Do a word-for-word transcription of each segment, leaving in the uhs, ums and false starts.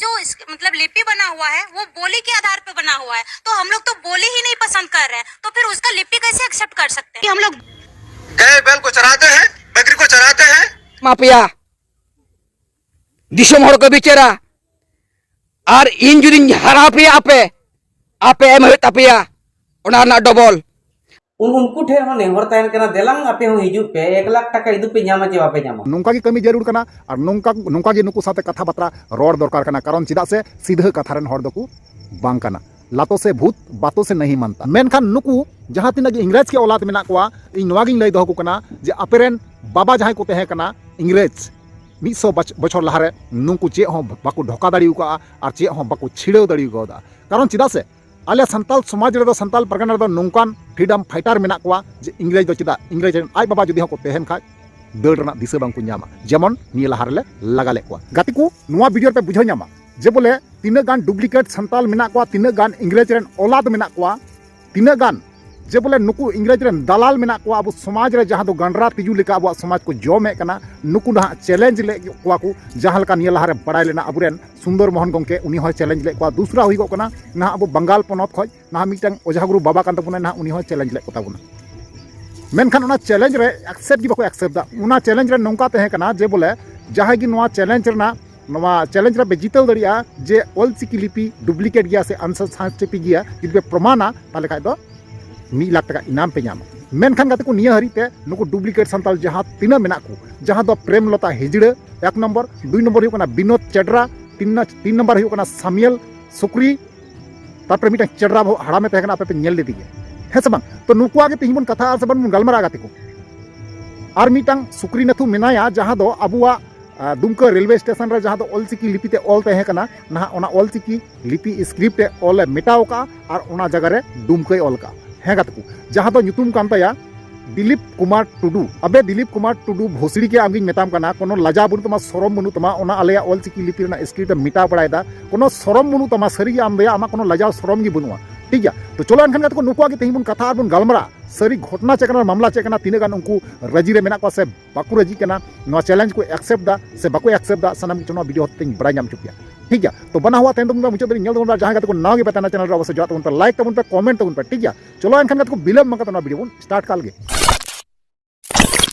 जो इस, मतलब, लिपि बना हुआ है, वो बोली के आधार पे बना हुआ है। तो हम लोग तो बोली ही नहीं पसंद कर रहे हैं, तो फिर उसका लिपि कैसे एक्सेप्ट कर सकते हैं? हम लोग गाय बैल को चराते हैं, बकरी को चराते हैं। ᱮᱢᱟ ᱯᱮᱭᱟ, ᱫᱤᱥᱚᱢ ᱦᱚᱲ ᱠᱚ ᱵᱤᱪᱟᱹᱨᱟ᱾ ᱟᱨ ᱤᱧ ᱡᱩᱫᱤᱧ ᱦᱟᱨᱟ ᱯᱮᱭᱟ, ᱟᱯᱮ, ᱟᱯᱮ ᱮᱢ ᱦᱩᱭᱩᱜ ᱛᱟᱯᱮᱭᱟ ᱚᱱᱟ ᱨᱮᱱᱟᱜ ᱰᱚᱵᱚᱞ᱾ ᱩᱱ, ᱩᱱᱠᱩ ᱴᱷᱮᱱ ᱦᱚᱸ ᱱᱮᱦᱚᱨ ᱛᱟᱦᱮᱱ ᱠᱟᱱᱟ, ᱫᱮᱞᱟᱝ ᱟᱯᱮ ᱦᱚᱸ ᱦᱤᱡᱩᱜ ᱯᱮ, ᱮᱠ ᱞᱟᱠᱷ ᱴᱟᱠᱟ ᱤᱫᱩᱜ ᱯᱮ, ᱧᱟᱢᱟ ᱪᱮ ᱵᱟᱯᱮ ᱧᱟᱢᱟ? ᱱᱚᱝᱠᱟ ᱜᱮ ᱠᱟᱹᱢᱤ ᱡᱟᱹᱨᱩᱲ ᱠᱟᱱᱟ ᱟᱨ ᱱᱚᱝᱠᱟ, ᱱᱚᱝᱠᱟ ᱜᱮ ᱱᱩᱠᱩ ᱥᱟᱶᱛᱮ ᱠᱟᱛᱷᱟ ᱵᱟᱛᱨᱟ ᱨᱚᱲ ᱫᱚᱨᱠᱟᱨ ᱠᱟᱱᱟ᱾ ᱠᱟᱨᱚᱱ ᱪᱮᱫᱟᱜ ᱥᱮ ᱥᱤᱫᱷᱟᱹ ᱠᱟᱛᱷᱟ ᱨᱮᱱ ᱦᱚᱲ ᱫᱚᱠᱚ ᱵᱟᱝ ᱠᱟᱱᱟ᱾ ᱞᱟᱛᱳ ᱥᱮ ᱵᱷᱩᱛ, ᱵᱟᱛᱳ ᱥᱮ ᱱᱟᱦᱤ ᱢᱟᱱᱛᱟ᱾ ᱢᱮᱱᱠᱷᱟᱱ ᱱᱩᱠᱩ ᱡᱟᱦᱟᱸ ᱛᱤᱱᱟᱹᱜ ᱜᱮ ᱤᱝᱨᱮᱡᱽ ᱠᱚ ᱚᱞᱟᱫ ᱢᱮᱱᱟᱜ ᱠᱚᱣᱟ, ᱤᱧ ᱱᱚᱣᱟ ᱜᱤᱧ ᱞᱟᱹᱭ ᱫᱚᱦᱚ ᱠᱚ ᱠᱟᱱᱟ ᱡᱮ ᱟᱯᱮᱨᱮᱱ ᱵᱟᱵᱟ ᱡᱟᱦᱟᱸᱭ ᱠᱚ ᱛᱟᱦᱮᱸ ᱠᱟᱱᱟ ᱤᱝᱨᱮᱡᱽ, ᱢᱤᱫ ᱥᱚ ᱵᱚᱪ-, ᱵᱚᱪᱷᱚᱨ ᱞᱟᱦᱟᱨᱮ ᱱᱩᱠᱩ ᱪᱮᱫ ᱦᱚᱸ ᱵᱟᱠᱚ ᱰᱷᱚᱠᱟ ᱫᱟᱲᱮ ᱟᱠᱟᱫᱼᱟ ᱟᱨ ᱪᱮᱫ ᱦᱚᱸ ᱵᱟᱠᱚ ᱪᱷᱤᱲᱟᱹᱣ ᱫᱟᱲᱮ ᱟᱠᱟᱫᱟ᱾ ᱠᱟᱨᱚᱱ ᱪᱮᱫᱟᱜ ᱥᱮ ᱟᱞᱮ ᱥᱟᱱᱛᱟᱞ ᱥᱚᱢᱟᱡᱽ ᱨᱮᱫᱚ, ᱥᱟᱱᱛᱟᱞ ᱯᱟᱨᱜᱟᱱᱟ ᱨᱮᱫᱚ ᱱᱚᱝᱠᱟᱱ freedom fighter ᱢᱮᱱᱟᱜ ᱠᱚᱣᱟ ᱡᱮ ᱤᱝᱨᱮᱡᱽ ᱫᱚ ᱪᱮᱫᱟᱜ, ᱤᱝᱨᱮᱡᱽ ᱨᱮᱱ ᱟᱡ ᱵᱟᱵᱟ ᱡᱩᱫᱤ ᱦᱚᱸᱠᱚ ᱛᱟᱦᱮᱱ ᱠᱷᱟᱡ ᱫᱟᱹᱲ ᱨᱮᱱᱟᱜ ᱫᱤᱥᱟᱹ ᱵᱟᱝᱠᱚ ᱧᱟᱢᱟ, ᱡᱮᱢᱚᱱ ᱱᱤᱭᱟᱹ ᱞᱟᱦᱟ ᱨᱮᱞᱮ ᱞᱟᱜᱟ ᱞᱮᱫ ᱠᱚᱣᱟ᱾ ᱜᱟᱛᱮ ᱠᱚ, ᱱᱚᱣᱟ video ᱨᱮᱯᱮ ᱵᱩᱡᱷᱟᱹᱣ ᱧᱟᱢᱟ ᱡᱮ ᱵᱚᱞᱮ ᱛᱤᱱᱟᱹᱜ ᱜᱟᱱ duplicate ᱥᱟᱱᱛᱟᱞ ᱢᱮᱱᱟᱜ ᱠᱚᱣᱟ, ᱛᱤᱱᱟᱹᱜ ᱜᱟᱱ ᱤᱝᱨᱮᱡᱽ ᱨᱮᱱ ᱚᱞᱟᱫ ᱢᱮᱱᱟᱜ ᱠᱚᱣᱟ, ᱛᱤᱱᱟᱹᱜ ᱜᱟᱱ ᱡᱮ ᱵᱚᱞᱮ ᱱᱩᱠᱩ ᱤᱝᱨᱮᱡᱽ ᱨᱮᱱ ᱫᱟᱞᱟᱞ ᱢᱮᱱᱟᱜ ᱠᱚᱣᱟ ᱟᱵᱚ ᱥᱚᱢᱟᱡᱽ ᱨᱮ, ᱡᱟᱦᱟᱸ ᱫᱚ ᱜᱟᱸᱰᱨᱟ ᱛᱤᱡᱩ ᱞᱮᱠᱟ ᱟᱵᱚᱣᱟᱜ ᱥᱚᱢᱟᱡᱽ ᱠᱚ ᱡᱚᱢᱮᱫ ᱠᱟᱱᱟ᱾ ᱱᱩᱠᱩ ᱱᱟᱦᱟᱜ challenge ᱞᱮᱫ ᱠᱚᱣᱟ ᱠᱚ, ᱡᱟᱦᱟᱸ ᱞᱮᱠᱟ ᱱᱤᱭᱟᱹ ᱞᱟᱦᱟᱨᱮ ᱵᱟᱲᱟᱭ ᱞᱮᱱᱟ ᱟᱵᱚᱨᱮᱱ ᱥᱩᱱᱫᱚᱨ ᱢᱳᱦᱚᱱ ᱜᱚᱢᱠᱮ, ᱩᱱᱤ ᱦᱚᱸᱭ challenge ᱞᱮᱫ ᱠᱚᱣᱟ᱾ ᱫᱩᱥᱨᱟ ᱦᱩᱭᱩᱜᱚᱜ ᱠᱟᱱᱟ, ᱱᱟᱦᱟᱜ ᱟᱵᱚ ᱵᱟᱝᱜᱟᱞ ᱯᱚᱱᱚᱛ ᱠᱷᱚᱡ ᱱᱟᱦᱟᱜ ᱢᱤᱫᱴᱟᱝ ᱚᱡᱷᱟ ᱜᱩᱨᱩ ᱵᱟᱵᱟ ᱠᱟᱱ ᱛᱟᱵᱚᱱᱟ, ᱱᱟᱦᱟᱜ ᱩᱱᱤ ᱦᱚᱸᱭ challenge ᱞᱮᱫ ᱠᱚ ᱛᱟᱵᱚᱱᱟ᱾ ᱢᱮᱱᱠᱷᱟᱱ ᱚᱱᱟ challenge ᱨᱮ accept ᱜᱮ ᱵᱟᱠᱚ accept ᱫᱟ᱾ ᱚᱱᱟ challenge ᱨᱮ ᱱᱚᱝᱠᱟ ᱛᱟᱦᱮᱸ ᱠᱟᱱᱟ ᱡᱮ ᱵᱚᱞᱮ ᱡᱟᱦᱟᱸᱭ ᱜᱮ ᱱᱚᱣᱟ challenge ᱨᱮᱱᱟᱜ, ᱱᱚᱣᱟ challenge ᱨᱮ ᱯᱮ ᱡᱤᱛᱟᱹᱣ ᱫᱟᱲᱮᱭᱟᱜᱼᱟ ᱡᱮ ᱚᱞᱪᱤᱠᱤ ᱞᱤᱯᱤ duplicate ᱜᱮᱭᱟ ᱥᱮ unsanscript ᱜᱮᱭᱟ, ᱡᱩᱫᱤ ᱯᱮ ᱯᱨᱚᱢᱟᱱᱟ, ᱛᱟᱦᱚᱞᱮ ᱠᱷᱟᱡ ᱫᱚ ᱢᱤᱫ ᱞᱟᱠᱷ ᱴᱟᱠᱟ ᱤᱱᱟᱢ ᱯᱮ ᱧᱟᱢᱟ᱾ ᱢᱮᱱᱠᱷᱟᱱ ᱜᱟᱛᱮ ᱠᱚ, ᱱᱤᱭᱟᱹ ᱦᱟᱹᱨᱤᱡ ᱛᱮ ᱱᱩᱠᱩ duplicate ᱥᱟᱱᱛᱟᱞ ᱡᱟᱦᱟᱸ ᱛᱤᱱᱟᱹᱜ ᱢᱮᱱᱟᱜ ᱠᱚ, ᱡᱟᱦᱟᱸ ᱫᱚ ᱯᱨᱮᱢᱞᱚᱛᱟ ᱦᱤᱡᱲᱟᱹ ᱮᱠ ᱱᱚᱢᱵᱚᱨ, ᱫᱩᱭ ᱱᱚᱢᱵᱚᱨ ᱦᱩᱭᱩᱜ ᱠᱟᱱᱟ ᱵᱤᱱᱳᱫ ᱪᱮᱰᱨᱟ, ᱛᱤᱱ ᱱᱟ-, ᱛᱤᱱ ᱱᱚᱢᱵᱚᱨ ᱦᱩᱭᱩᱜ ᱠᱟᱱᱟ ᱥᱟᱢᱤᱭᱮᱞ ᱥᱩᱠᱨᱤ, ᱛᱟᱨᱯᱚᱨᱮ ᱢᱤᱫᱴᱟᱝ ᱪᱮᱰᱨᱟ ᱵᱚᱦᱚᱜ ᱦᱟᱲᱟᱢᱮ ᱛᱟᱦᱮᱸ ᱠᱟᱱᱟ, ᱟᱯᱮ ᱯᱮ ᱧᱮᱞ ᱞᱮᱫᱮ ᱜᱮᱭᱟ, ᱦᱮᱸ ᱥᱮ ᱵᱟᱝ? ᱛᱚ ᱱᱩᱠᱩᱣᱟᱜ ᱜᱮ ᱛᱮᱦᱮᱧ ᱵᱚᱱ ᱠᱟᱛᱷᱟᱜᱼᱟ ᱥᱮ ᱵᱚᱱ ᱜᱟᱞᱢᱟᱨᱟᱜᱼᱟ ᱜᱟᱛᱮ ᱠᱚ᱾ ᱟᱨ ᱢᱤᱫᱴᱟᱝ ᱥᱩᱠᱨᱤᱱᱟᱛᱷᱩ ᱢᱮᱱᱟᱭᱟ, ᱡᱟᱦᱟᱸ ᱫᱚ ᱟᱵᱚᱣᱟᱜ, ᱟ, ᱫᱩᱢᱠᱟᱹ ᱨᱮᱞᱣᱮ ᱥᱴᱮᱥᱚᱱ ᱨᱮ ᱡᱟᱦᱟᱸ ᱫᱚ ᱚᱞᱪᱤᱠᱤ ᱞᱤᱯᱤ ᱛᱮ ᱚᱞ ᱛᱟᱦᱮᱸ ᱠᱟᱱᱟ, ᱱᱟᱦᱟᱜ ᱚᱱᱟ ᱚᱞᱪᱤᱠᱤ ᱞᱤᱯᱤ script ᱮ ᱚᱞ ᱮ ᱢᱮᱴᱟᱣ ᱠᱟᱜᱼᱟ ᱟᱨ ᱚᱱᱟ ᱡᱟᱭᱜᱟ ᱨᱮ ᱰᱩᱢᱠᱟᱹᱭ ᱚᱞ ᱠᱟᱜᱼᱟ᱾ ᱦᱮᱸ ᱜᱟᱛᱮ ᱠᱚ, ᱡᱟᱦᱟᱸ ᱫᱚ ᱧᱩᱛᱩᱢ ᱠᱟᱱ ᱛᱟᱭᱟ ᱫᱤᱞᱤᱯ ᱠᱩᱢᱟᱨ ᱴᱩᱰᱩ᱾ ᱟᱵᱮ ᱫᱤᱞᱤᱯ ᱠᱩᱢᱟᱨ ᱴᱩᱰᱩ ᱵᱷᱳᱥᱲᱤ ᱜᱮ ᱟᱢᱜᱤᱧ ᱢᱮᱛᱟᱢ ᱠᱟᱱᱟ, ᱠᱳᱱᱳ ᱞᱟᱡᱟᱣ ᱵᱟᱹᱱᱩᱜ ᱛᱟᱢᱟ, ᱥᱚᱨᱚᱢ ᱵᱟᱹᱱᱩᱜ ᱛᱟᱢᱟ, ᱚᱱᱟ ᱟᱞᱮᱭᱟᱜ ᱚᱞᱪᱤᱠᱤ ᱞᱤᱯᱤ ᱨᱮᱱᱟᱜ script ᱮᱢ ᱢᱮᱴᱟᱣ ᱵᱟᱲᱟᱭᱮᱫᱟ, ᱠᱳᱱᱳ ᱥᱚᱨᱚᱢ ᱵᱟᱹᱱᱩᱜ ᱛᱟᱢᱟ, ᱥᱟᱹᱨᱤ ᱜᱮ ᱟᱢ ᱫᱚᱭᱟ ᱟᱢᱟᱜ ᱠᱳᱱᱳ ᱞᱟᱡᱟᱣ ᱥᱚᱨᱚᱢ ᱜᱮ ᱵᱟᱹᱱᱩᱜᱼᱟ, ᱴᱷᱤᱠ ᱜᱮᱭᱟ? ᱛᱚ ᱪᱚᱞᱚ ᱮᱱᱠᱷᱟᱱ ᱜᱟᱛᱮ ᱠᱚ, ᱱᱩᱠᱩᱣᱟᱜ ᱜᱮ ᱛᱮᱦᱮᱧ ᱵᱚᱱ ᱠᱟᱛᱷᱟ ᱟᱨ ᱵᱚᱱ ᱜᱟᱞᱢᱟᱨᱟᱜᱼᱟ᱾ ᱥᱟᱹᱨᱤ ᱜᱷᱚᱴᱚᱱᱟ ᱪᱮᱫ ᱠᱟᱱᱟ, ᱢᱟᱢᱞᱟ ᱪᱮᱫ ᱠᱟᱱᱟ, ᱛᱤᱱᱟᱹᱜ ᱜᱟᱱ ᱩᱱᱠᱩ ᱨᱟᱹᱡᱤ ᱨᱮ ᱢᱮᱱᱟᱜ ᱠᱚᱣᱟ ᱥᱮ ᱵᱟᱠᱚ ᱨᱟᱹᱡᱤᱜ ᱠᱟᱱᱟ, ᱱᱚᱣᱟ ᱪᱮᱞᱮᱧᱡᱽ ᱠᱚ ᱮᱠᱥᱮᱯᱴ ᱫᱟ ᱥᱮ ᱵᱟᱠᱚ ᱮᱠᱥᱮᱯᱴ ᱫᱟ, ᱥᱟᱱᱟᱢ ᱠᱤᱪᱷᱩ ᱱᱚᱣᱟ ᱵᱷᱤᱰᱤᱭᱳ ᱦᱚᱛᱮᱛᱮᱧ ᱵᱟᱲᱟᱭ ᱧᱟᱢ ᱦᱚᱪᱚ ᱯᱮᱭᱟ᱾ ᱴᱷᱤᱠ ᱜᱮᱭᱟ, ᱛᱚ ᱵᱟᱱᱟ ᱦᱚᱲ ᱛᱟᱭᱚᱢ ᱛᱮᱵᱚᱱ ᱢᱩᱪᱟᱹᱫ ᱫᱷᱟᱹᱵᱤᱡ ᱧᱮᱞ ᱛᱟᱵᱚᱱ ᱯᱮ᱾ ᱡᱟᱦᱟᱸᱭ ᱜᱟᱛᱮ ᱠᱚ ᱱᱟᱣᱟ ᱜᱮ ᱯᱮ ᱛᱟᱦᱮᱱᱟ ᱪᱮᱱᱮᱞ ᱨᱮ, ᱚᱵᱚᱥᱥᱳᱭ ᱡᱚᱲᱟᱜ ᱛᱟᱵᱚᱱ ᱯᱮ, ᱞᱟᱭᱤᱠ ᱛᱟᱵᱚᱱ ᱯᱮ, ᱠᱚᱢᱮᱱᱴ ᱛᱟᱵᱚᱱ ᱯᱮ᱾ ᱴᱷᱤᱠ ᱜᱮᱭᱟ, ᱪᱚᱞᱚ ᱮᱱᱠᱷᱟᱱ ᱜᱟᱛᱮ ᱠᱚ ᱵᱤᱞᱚᱢ ᱵᱟᱝ ᱠᱟᱛᱮ ᱱᱚᱣᱟ ᱵᱷᱤᱰᱤᱭᱳ ᱵᱚᱱ ᱥᱴᱟᱨᱴ ᱠᱟᱜ ᱞᱮᱜᱮ᱾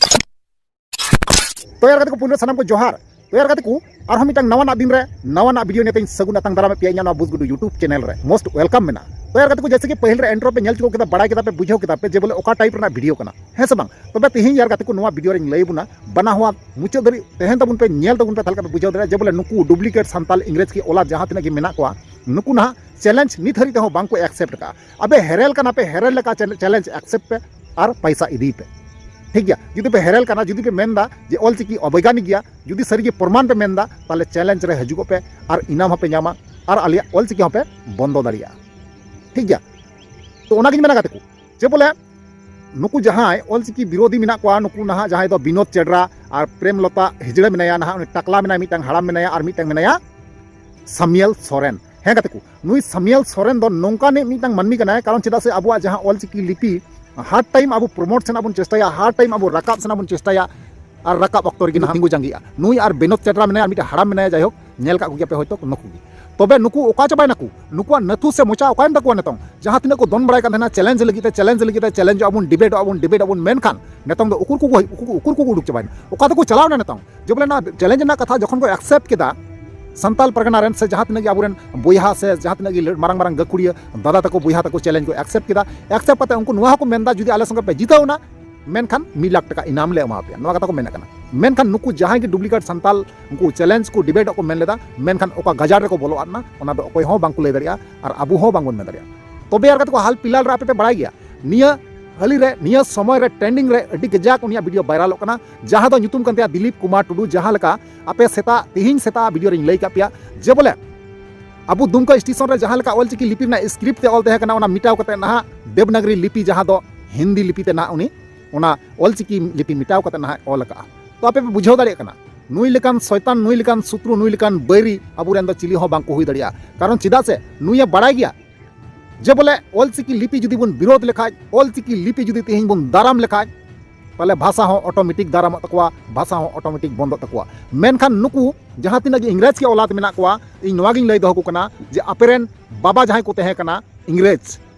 ᱛᱚ ᱭᱟᱨ ᱜᱟᱛᱮ ᱠᱚ, ᱯᱩᱭᱞᱩ ᱥᱟᱱᱟᱢ ᱠᱚ ᱡᱚᱦᱟᱨ᱾ ᱛᱚ ᱭᱟᱨ ᱜᱟᱛᱮ ᱠᱚ, ᱟᱨᱦᱚᱸ ᱢᱤᱫᱴᱟᱝ ᱱᱟᱣᱟᱱᱟᱜ ᱫᱤᱱ ᱨᱮ ᱱᱟᱣᱟᱱᱟᱜ ᱵᱷᱤᱰᱤᱭᱳ ᱱᱤᱭᱮ ᱛᱮᱧ ᱥᱟᱹᱜᱩᱱ ᱟᱛᱟᱝ ᱫᱟᱨᱟᱢᱮᱫ ᱯᱮᱭᱟ ᱤᱧᱟᱹᱜ ᱱᱚᱣᱟ ᱵᱩᱡᱽ ᱜᱩᱰᱩ YouTube ᱪᱮᱱᱮᱞ ᱨᱮ᱾ ᱢᱳᱥᱴ ᱣᱮᱞᱠᱟᱢ ᱢᱮᱱᱟᱜᱼᱟ᱾ ᱛᱚ ᱭᱟᱨ ᱜᱟᱛᱮ ᱠᱚ, ᱡᱮᱭᱥᱮ ᱠᱤ ᱯᱟᱹᱦᱤᱞ ᱨᱮ ᱤᱱᱴᱨᱳ ᱯᱮ ᱧᱮᱞ ᱪᱩᱠᱟᱹᱣ ᱠᱮᱫᱟ, ᱵᱟᱲᱟᱭ ᱠᱮᱫᱟ ᱯᱮ, ᱵᱩᱡᱷᱟᱹᱣ ᱠᱮᱫᱟ ᱯᱮ ᱡᱮ ᱵᱚᱞᱮ ᱚᱠᱟ ᱴᱟᱭᱤᱯ ᱨᱮᱱᱟᱜ ᱵᱷᱤᱰᱤᱭᱳ ᱠᱟᱱᱟ, ᱦᱮᱸ ᱥᱮ ᱵᱟᱝ? ᱛᱚᱵᱮ ᱛᱮᱦᱮᱧ ᱭᱟᱨ ᱜᱟᱛᱮ ᱠᱚ, ᱱᱚᱣᱟ ᱵᱷᱤᱰᱤᱭᱳ ᱨᱮᱧ ᱞᱟᱹᱭ ᱟᱵᱚᱱᱟ, ᱵᱟᱱᱟ ᱦᱚᱲ ᱢᱩᱪᱟᱹᱫ ᱫᱷᱟᱹᱵᱤᱡ ᱛᱟᱦᱮᱱ ᱛᱟᱵᱚᱱ ᱯᱮ, ᱧᱮᱞ ᱛᱟᱵᱚᱱ ᱯᱮ, ᱛᱟᱦᱞᱮ ᱠᱷᱟᱱ ᱯᱮ ᱵᱩᱡᱷᱟᱹᱣ ᱫᱟᱲᱮᱭᱟᱜᱼᱟ ᱡᱮ ᱵᱚᱞᱮ ᱱᱩᱠᱩ ᱰᱩᱯᱞᱤᱠᱮᱴ ᱥᱟᱱᱛᱟᱞ ᱤᱝᱨᱮᱡᱽ ᱠᱤ ᱚᱞᱟᱫ ᱡᱟᱦᱟᱸ ᱛᱤᱱᱟᱹᱜ ᱜᱮ ᱢᱮᱱᱟᱜ ᱠᱚᱣᱟ, ᱱᱩᱠᱩ ᱱᱟᱦᱟᱜ ᱪᱮᱞᱮᱧᱡᱽ ᱱᱤᱛ ᱦᱟᱹᱨᱤᱡ ᱛᱮᱦᱚᱸ ᱵᱟᱝ ᱠᱚ ᱮᱠᱥᱮᱯᱴ ᱠᱟᱜᱼᱟ᱾ ᱟᱵᱮ ᱦᱮᱨᱮᱞ ᱠᱟᱱᱟ ᱯᱮ, ᱦᱮᱨᱮᱞ ᱞᱮᱠᱟ ᱪᱮᱞᱮᱧᱡᱽ ᱮᱠᱥᱮᱯᱴ ᱯᱮ ᱟᱨ ᱯᱟᱭᱥᱟ ᱤᱫᱤᱭ ᱯᱮ᱾ ᱴᱷᱤᱠ ᱜᱮᱭᱟ, ᱡᱩᱫᱤ ᱯᱮ ᱦᱮᱨᱮᱞ ᱠᱟᱱᱟ, ᱡᱩᱫᱤ ᱯᱮ ᱢᱮᱱᱫᱟ ᱡᱮ ᱚᱞᱪᱤᱠᱤ ᱚᱵᱳᱭᱜᱟᱱᱤᱠ ᱜᱮᱭᱟ, ᱡᱩᱫᱤ ᱥᱟᱹᱨᱤᱜᱮ ᱯᱨᱚᱢᱟᱱ ᱯᱮ ᱢᱮᱱᱫᱟ, ᱛᱟᱦᱞᱮ ᱪᱮᱞᱮᱧᱡᱽ ᱨᱮ ᱦᱤᱡᱩᱜᱚᱜ ᱯᱮ ᱟᱨ ᱤᱱᱟᱢ ᱦᱚᱸᱯᱮ ᱧᱟᱢᱟ ᱟᱨ ᱟᱞᱮᱭᱟᱜ ᱚᱞᱪᱤᱠᱤ ᱦᱚᱸᱯᱮ ᱵᱚᱱᱫᱚ ᱫᱟᱲᱮᱭᱟᱜᱼᱟ᱾ ᱴᱷᱤᱠ ᱜᱮᱭᱟ, ᱛᱚ ᱚᱱᱟᱜᱤᱧ ᱢᱮᱱᱟ ᱜᱟᱛᱮ ᱠᱚ, ᱡᱮ ᱵᱚᱞᱮ ᱱᱩᱠᱩ ᱡᱟᱦᱟᱸᱭ ᱚᱞᱪᱤᱠᱤ ᱵᱤᱨᱳᱫᱷᱤ ᱢᱮᱱᱟᱜ ᱠᱚᱣᱟ, ᱱᱩᱠᱩ ᱱᱟᱦᱟᱜ ᱡᱟᱦᱟᱸᱭ ᱫᱚ ᱵᱤᱱᱳᱫ ᱪᱮᱰᱨᱟ ᱟᱨ ᱯᱨᱮᱢᱞᱚᱛᱟ ᱦᱤᱡᱲᱟᱹ ᱢᱮᱱᱟᱭᱟ, ᱱᱟᱦᱟᱜ ᱩᱱᱤ ᱴᱟᱠᱞᱟ ᱢᱮᱱᱟᱭᱟ, ᱢᱤᱫᱴᱟᱝ ᱦᱟᱲᱟᱢ ᱢᱮᱱᱟᱭᱟ, ᱟᱨ ᱢᱤᱫᱴᱟᱝ ᱢᱮᱱᱟᱭᱟ ᱥᱟᱢᱤᱭᱮᱞ ᱥᱚᱨᱮᱱ᱾ ᱦᱮᱸ ᱜᱟᱛᱮ ᱠᱚ, ᱱᱩᱭ ᱥᱟᱢᱤᱭᱮᱞ ᱥᱚᱨᱮᱱ ᱫᱚ ᱱᱚᱝᱠᱟᱱᱤᱡ ᱢᱤᱫᱴᱟᱝ ᱢᱟᱹᱱᱢᱤ ᱠᱟᱱᱟᱭ, ᱠᱟᱨᱚᱱ ᱪᱮᱫᱟᱜ ᱥᱮ ᱟᱵᱚᱣᱟᱜ ᱡᱟᱦᱟᱸ ᱚᱞᱪᱤᱠᱤ ᱞᱤᱯᱤ ᱦᱟᱨ ᱴᱟᱭᱤᱢ ᱟᱵᱚ ᱯᱨᱚᱢᱳᱴ ᱥᱮᱱᱟᱜ ᱵᱚᱱ ᱪᱮᱥᱴᱟᱭᱟ, ᱦᱟᱨ ᱴᱟᱭᱤᱢ ᱟᱵᱚ ᱨᱟᱠᱟᱵ ᱥᱮᱱᱟᱜ ᱵᱚᱱ ᱪᱮᱥᱴᱟᱭᱟ, ᱟᱨ ᱨᱟᱠᱟᱵ ᱚᱠᱛᱚ ᱨᱮᱜᱮ ᱱᱟᱦᱟᱜ ᱛᱤᱸᱜᱩ ᱡᱟᱸᱜᱮᱜᱼᱟ᱾ ᱱᱩᱭ ᱟᱨ ᱵᱤᱱᱳᱫ ᱪᱮᱰᱨᱟ ᱢᱮᱱᱟᱭᱟ, ᱟᱨ ᱢᱤᱫᱴᱮᱱ ᱦᱟᱲᱟᱢ ᱢᱮᱱᱟᱭᱟ, ᱡᱟᱭᱦᱳᱠ, ᱧᱮᱞ ᱠᱟᱜ ᱠᱚᱜᱮᱭᱟ ᱯᱮ ᱦᱚᱭᱛᱳ ᱱᱩᱠᱩ ᱜᱮ᱾ ᱛᱚᱵᱮ ᱱᱩᱠᱩ ᱚᱠᱟ ᱪᱟᱵᱟᱭ ᱱᱟᱠᱚ? ᱱᱩᱠᱩᱣᱟᱜ ᱱᱟᱹᱛᱷᱩ ᱥᱮ ᱢᱚᱪᱟ ᱚᱠᱟᱭᱮᱱ ᱛᱟᱠᱚᱣᱟ ᱱᱤᱛᱚᱝ? ᱡᱟᱦᱟᱸ ᱛᱤᱱᱟᱹᱜ ᱠᱚ ᱫᱚᱱ ᱵᱟᱲᱟᱭ ᱠᱟᱱ ᱛᱟᱦᱮᱱᱟ, ᱪᱮᱞᱮᱧᱡᱽ ᱞᱟᱹᱜᱤᱫ ᱛᱮ, ᱪᱮᱞᱮᱧᱡᱽ ᱞᱟᱹᱜᱤᱫ ᱛᱮ, ᱪᱮᱞᱮᱧᱡᱚᱜᱼᱟ ᱵᱚᱱ, ᱰᱤᱵᱮᱴᱚᱜᱼᱟ ᱵᱚᱱ, ᱢᱮᱱᱠᱷᱟᱱ ᱱᱤᱛᱚᱝ ᱫᱚ ᱩᱠᱩᱨ ᱠᱚᱠᱚ, ᱩᱠᱩᱨ, ᱩᱠᱩᱨ ᱠᱚᱠᱚ ᱩᱰᱩᱠ ᱪᱟᱵᱟᱭᱮᱱᱟ? ᱚᱠᱟ ᱛᱮᱠᱚ ᱪᱟᱞᱟᱣᱱᱟ ᱱᱤᱛᱚᱝ? ᱡᱮ ᱵᱚᱞᱮ ᱱᱚᱣᱟ ᱪᱮᱞᱮᱧᱡᱽ ᱨᱮᱱᱟᱜ ᱠᱟᱛᱷᱟ ᱡᱚᱠᱷᱚᱱ ᱠᱚ ᱮᱠᱥᱮᱯᱴ ᱠᱮᱫᱟ, ᱥᱟᱱᱛᱟᱞ ᱯᱟᱨᱜᱟᱱᱟ ᱨᱮᱱ ᱥᱮ ᱡᱟᱦᱟᱸ ᱛᱤᱱᱟᱹᱜ ᱜᱮ ᱟᱵᱚᱨᱮᱱ ᱵᱚᱭᱦᱟ ᱥᱮ ᱡᱟᱦᱟᱸ ᱛᱤᱱᱟᱹᱜ ᱜᱮ ᱢᱟᱨᱟᱝ ᱢᱟᱨᱟᱝ ᱜᱟᱹᱠᱷᱩᱲᱤᱭᱟᱹ ᱫᱟᱫᱟ ᱛᱟᱠᱚ, ᱵᱚᱭᱦᱟ ᱛᱟᱠᱚ ᱪᱮᱞᱮᱧᱡᱽ ᱠᱚ ᱮᱠᱥᱮᱯᱴ ᱠᱮᱫᱟ, ᱮᱠᱥᱮᱯᱴ ᱠᱟᱛᱮ ᱩᱱᱠᱩ ᱱᱚᱣᱟ ᱦᱚᱸᱠᱚ ᱢᱮᱱᱫᱟ, ᱡᱩᱫᱤ ᱟᱞᱮ ᱥᱚᱸᱜᱮ ᱯᱮ ᱡᱤᱛᱟᱹᱣ ᱮᱱᱟ, ᱢᱮᱱᱠᱷᱟᱱ ᱢᱤᱫ ᱞᱟᱠᱷ ᱴᱟᱠᱟ ᱤᱱᱟᱢ ᱞᱮ ᱮᱢᱟ ᱯᱮᱭᱟ, ᱱᱚᱣᱟ ᱠᱟᱛᱷᱟ ᱠᱚ ᱢᱮᱱᱮᱫ ᱠᱟᱱᱟ᱾ ᱢᱮᱱᱠᱷᱟᱱ ᱱᱩᱠᱩ ᱡᱟᱦᱟᱸᱭ ᱜᱮ ᱰᱩᱯᱞᱤᱠᱮᱴ ᱥᱟᱱᱛᱟᱞ ᱩᱱᱠᱩ ᱪᱮᱞᱮᱧᱡᱽ ᱠᱚ, ᱰᱤᱵᱮᱴ ᱠᱚ ᱢᱮᱱ ᱞᱮᱫᱟ, ᱢᱮᱱᱠᱷᱟᱱ ᱚᱠᱟ ᱜᱟᱡᱟᱲ ᱨᱮᱠᱚ ᱵᱚᱞᱚ ᱟᱫ ᱮᱱᱟ, ᱚᱱᱟ ᱫᱚ ᱚᱠᱚᱭ ᱦᱚᱸ ᱵᱟᱝᱠᱚ ᱞᱟᱹᱭ ᱫᱟᱲᱮᱭᱟᱜᱼᱟ ᱟᱨ ᱟᱵᱚ ᱦᱚᱸ ᱵᱟᱝᱵᱚᱱ ᱢᱮᱱ ᱫᱟᱲᱮᱭᱟᱜᱼᱟ᱾ ᱛᱚᱵᱮ ᱟᱨ ᱜᱟᱛᱮ ᱠᱚ, ᱦᱟᱞ ᱯᱷᱤᱞᱦᱟᱞ ᱨᱮ ᱟᱯᱮ ᱯᱮ ᱵᱟᱲᱟᱭ ᱜᱮᱭᱟ, ᱱᱤᱭᱟᱹ ᱦᱟᱹᱞᱤ ᱨᱮ, ᱱᱤᱭᱟᱹ ᱥᱚᱢᱚᱭ ᱨᱮ ᱴᱨᱮᱱᱰᱤᱝ ᱨᱮ ᱟᱹᱰᱤ ᱠᱟᱡᱟᱠ ᱩᱱᱤᱭᱟᱜ ᱵᱷᱤᱰᱤᱭᱳ ᱵᱷᱟᱭᱨᱟᱞᱚᱜ ᱠᱟᱱᱟ, ᱡᱟᱦᱟᱸ ᱫᱚ ᱧᱩᱛᱩᱢ ᱠᱟᱱ ᱛᱟᱭᱟ ᱫᱤᱞᱤᱯ ᱠᱩᱢᱟᱨ ᱴᱩᱰᱩ᱾ ᱡᱟᱦᱟᱸ ᱞᱮᱠᱟ ᱟᱯᱮ ᱥᱮᱛᱟᱜ, ᱛᱤᱦᱤᱧ ᱥᱮᱛᱟᱜ ᱵᱷᱤᱰᱤᱭᱳ ᱨᱤᱧ ᱞᱟᱹᱭ ᱠᱟᱜ ᱯᱮᱭᱟ ᱡᱮ ᱵᱚᱞᱮ ᱟᱵᱚ ᱫᱩᱢᱠᱟ ᱥᱴᱮᱥᱚᱱ ᱨᱮ ᱡᱟᱦᱟᱸ ᱞᱮᱠᱟ ᱚᱞᱪᱤᱠᱤ ᱞᱤᱯᱤ ᱨᱮᱱᱟᱜ ᱥᱠᱨᱤᱯᱴ ᱛᱮ ᱚᱞ ᱛᱟᱦᱮᱸ ᱠᱟᱱᱟ, ᱚᱱᱟ ᱢᱮᱴᱟᱣ ᱠᱟᱛᱮ ᱱᱟᱦᱟᱜ ᱫᱮᱵᱽᱱᱟᱜᱽᱨᱤ ᱞᱤᱯᱤ, ᱡᱟᱦᱟᱸ ᱫᱚ ᱦᱤᱱᱫᱤ ᱞᱤᱯᱤ ᱛᱮ ᱱᱟᱦᱟᱜ ᱩᱱᱤ ᱚᱱᱟ ᱚᱞᱪᱤᱠᱤ ᱞᱤᱯᱤ ᱢᱮᱴᱟᱣ ᱠᱟᱛᱮ ᱱᱟᱦᱟᱜ ᱚᱞ ᱟᱠᱟᱜᱼᱟ᱾ ᱛᱚ ᱟᱯᱮ ᱯᱮ ᱵᱩᱡᱷᱟᱹᱣ ᱫᱟᱲᱮᱭᱟᱜ ᱠᱟᱱᱟ, ᱱᱩᱭ ᱞᱮᱠᱟᱱ ᱥᱚᱭᱛᱟᱱ, ᱱᱩᱭ ᱞᱮᱠᱟᱱ ᱥᱩᱛᱨᱩ, ᱱᱩᱭ ᱞᱮᱠᱟᱱ ᱵᱟᱹᱭᱨᱤ ᱟᱵᱚᱨᱮᱱ ᱫᱚ ᱪᱤᱞᱤ ᱦᱚᱸ ᱵᱟᱝ ᱠᱚ ᱦᱩᱭ ᱫᱟᱲᱮᱭᱟᱜᱼᱟ᱾ ᱠᱟᱨᱚᱱ ᱪᱮᱫᱟᱜ ᱥᱮ ᱱᱩᱭᱮ ᱵᱟᱲᱟᱭ ᱜᱮᱭᱟ ᱡᱮ ᱵᱚᱞᱮ ᱚᱞᱪᱤᱠᱤ ᱞᱤᱯᱤ ᱡᱩᱫᱤ ᱵᱚᱱ ᱵᱤᱨᱳᱫᱷ ᱞᱮᱠᱷᱟᱡ, ᱚᱞᱪᱤᱠᱤ ᱞᱤᱯᱤ ᱡᱩᱫᱤ ᱛᱮᱦᱮᱧ ᱵᱚᱱ ᱫᱟᱨᱟᱢ ᱞᱮᱠᱷᱟᱡ, ᱛᱟᱦᱞᱮ ᱵᱷᱟᱥᱟ ᱦᱚᱸ ᱚᱴᱳᱢᱮᱴᱤᱠ ᱫᱟᱨᱟᱢᱚᱜ ᱛᱟᱠᱚᱣᱟ, ᱵᱷᱟᱥᱟ ᱦᱚᱸ ᱚᱴᱳᱢᱮᱴᱤᱠ ᱵᱚᱱᱫᱚᱜ ᱛᱟᱠᱚᱣᱟ᱾ ᱢᱮᱱᱠᱷᱟᱱ ᱱᱩᱠᱩ ᱡᱟᱦᱟᱸ ᱛᱤᱱᱟᱹᱜ ᱜᱮ ᱤᱝᱨᱮᱡᱽ ᱜᱮ ᱚᱞᱟᱫ ᱢᱮᱱᱟᱜ ᱠᱚᱣᱟ, ᱤᱧ ᱱᱚᱣᱟ ᱜᱤᱧ ᱞᱟᱹᱭ ᱫᱚᱦᱚ ᱠᱚ ᱠᱟᱱᱟ ᱡᱮ ᱟᱯᱮᱨᱮᱱ ᱵᱟᱵᱟ ᱡᱟᱦᱟᱸᱭ ᱠᱚ ᱛᱟᱦᱮᱸ ᱠᱟᱱᱟ ᱤᱝᱨᱮᱡᱽ